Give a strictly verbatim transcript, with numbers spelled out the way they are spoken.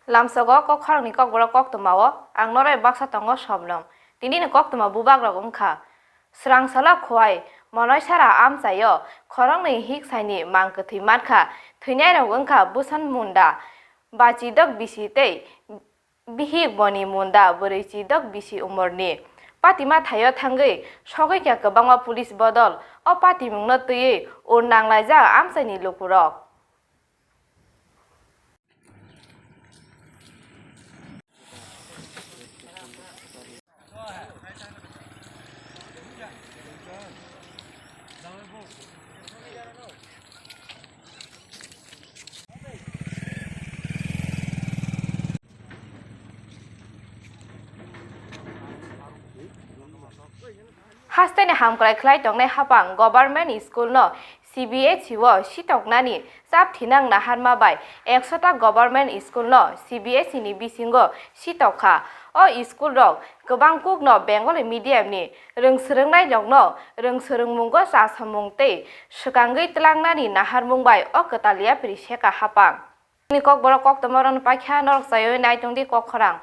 Lamsogo kok khoroknwi kokborok koktwmao ang noroi baksa tongo Sobnom. Tinini koktwma bubagrok wngkha: Swrangsalo Khowai, Monoisara amchaio khoroknwi hiksaini mang kwthwi mankha, thwinairok wngkha Bhusan Munda, ba chidok bisi tei bihik boni Munda, bwrwi chidok bisi umorni. Patima thaio thangwi sogwikha kwbangma police bodol. O patimungno twiwi ur nanglaijak amchaini lukurok. Hasteni hamkrai khlai tongnai haphang government school no C B S E o sitoknani chap thinang naharma bai ekso ta government school no C B S E ni bisingo sitok kha. O school rok kwbang kuk no Bengali medium ni rwng swrwngnai rok no rwng swrwngmungo chasamung tei swkangwi twlangnani naharmung bai o kwtal yapri seka haphang. Nini kokborok koktwma rwna paikha, norok chayoi nai tongdi kok khorang.